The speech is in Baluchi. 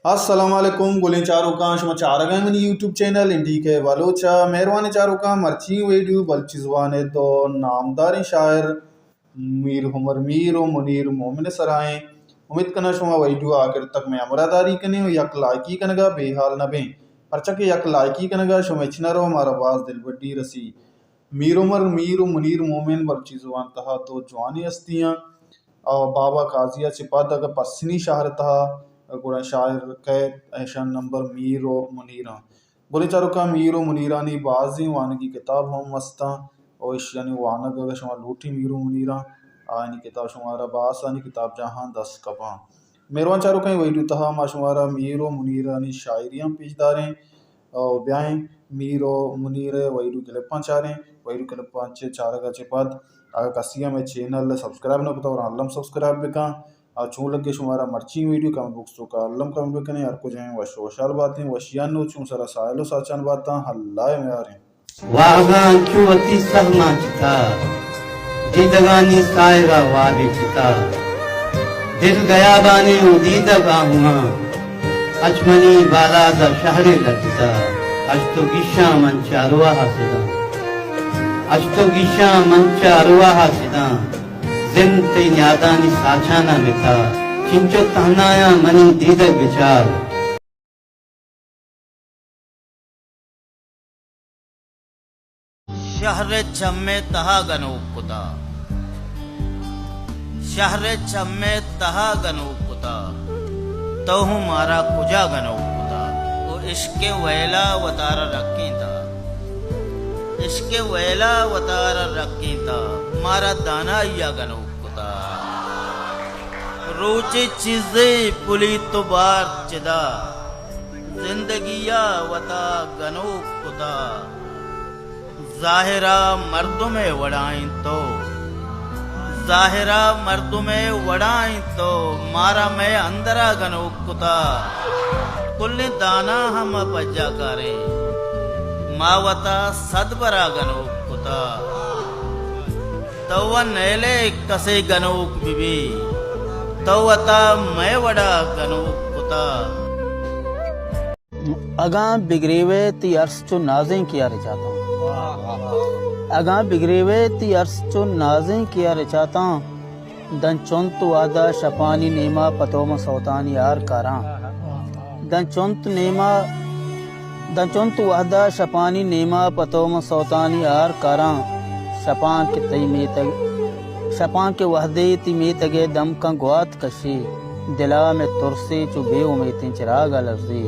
السلام علیکم گلیں چاروکاں، شما چارگ ءَ منی یوٹیوب چینل این ڈی کے بلوچ ءَ۔ مہروانیں چاروکاں، مرچی ویڈیو بلوچی زبان ءِ دو نامداریں شاعر میر عمر میر و منیر مومن ءِ سرا ایں۔ امیت کناں شما ویڈیو آخر تک مئے ہمراہ داری کنیں و یک لائکی کنگا بے حال نہ بیں، پرچا کہ یک لائکی کنگا شما ہچ نہ رو، مارا باز دلبڈی رسی۔ میر عمر میر و منیر مومن بلوچی زبان تہا دو جوانیں ہستیاں۔ او بابا قاضی ءَ چہ پد اگہ پسنی شہر تہا گڑا شاعر کئیت، ایشان نمبر میر و منیراں۔ گلیں چاروکاں، میر و منیرانی بازیں وانگی کتاب ہم استاں و ایشانی وانگ اگہ شما لوٹی میر و منیراں، آیانی کتاب شمارا بہ آسانی کتاب جاہاں دست کپاں۔ مہروان چاروکاں، اے ویڈیو تہا ما شمارا میر و منیرانی شاعریاں پیش داریں۔ او بیائیں میر و منیر ءِ ویڈیو کلپاں چاریں۔ ویڈیو کلپاں چہ چارگ ءَ چہ پد اگہ کسی ہمے چینل ءَ سبسکرائب نہ کتا، گڑا الم سبسکرائب بکن۔ آ چون لگے شمارا مرچی ویڈیو؟ کمنٹ باکس توکا الم کمنٹ بکنیں۔ ہر کجا ایں وش و وشحال باتیں، وشیان و چون سرا ساحل و ساچان باتاں، اللہ ءِ میاریں۔ واہگاں چو وتی سہماں چتا، دیدگانی ساہگا وابے چتا۔ دل گیابانی و دیدگ آہواں، اچ منی بالاد ءَ شہرے لگتا۔ اچ تو گیشاں من چارواہ ءَ سداں، اچ تو گیشاں من چارواہ ءَ سداں۔ زند تئی نیادانی ساچاناں بکا، چنچو تہنایاں منی دیدگ بچار۔ شہر ءِ چم ءِ تہا گنوک کتا، شہر ءِ چم ءِ تہا گنوک کتا، تو ہوں مارا کجا گنوک کتا؟ او عشق ءِ ویلا وتارا رکینتا، عشق ءِ ویلا وتارا رکینتا، مارا دانائی ءَ گنوک کتا۔ روچے چیزے پلیت و بارت چدا، زندگی ءَ وتا گنوک کتا۔ ظاہرا مردمے وڑائیں تو، ظاہرا مردمے وڑائیں تو، مارا مئے اندرا گنوک کتا۔ کلیں دانا ہم پجا کاریں، ما وتا صد برا گنوک کتا۔ تو و نیلے کسے گنوک بہ بی، تو وتا مئے وڑا گنوک کتا۔ اگاں بگریوے تی ارس چو نازیں کیا رچاتاں، اگاں بگریوے تی ارس چو نازیں کیا رچاتاں، داں چنت وہدا شپانی نیما پہ تو من سوتانی ہار کاراں۔ داں چنت نیما، داں چنت وہدا شپانی نیما پہ تو من سوتانی ہار کاراں۔ شپاں کہ تئی میتگ، شپاں کہ وہدے تی میتگے دمکاں گوات کشی، دلا مئے ترسے چو بے امیتیں چراگا لرزی۔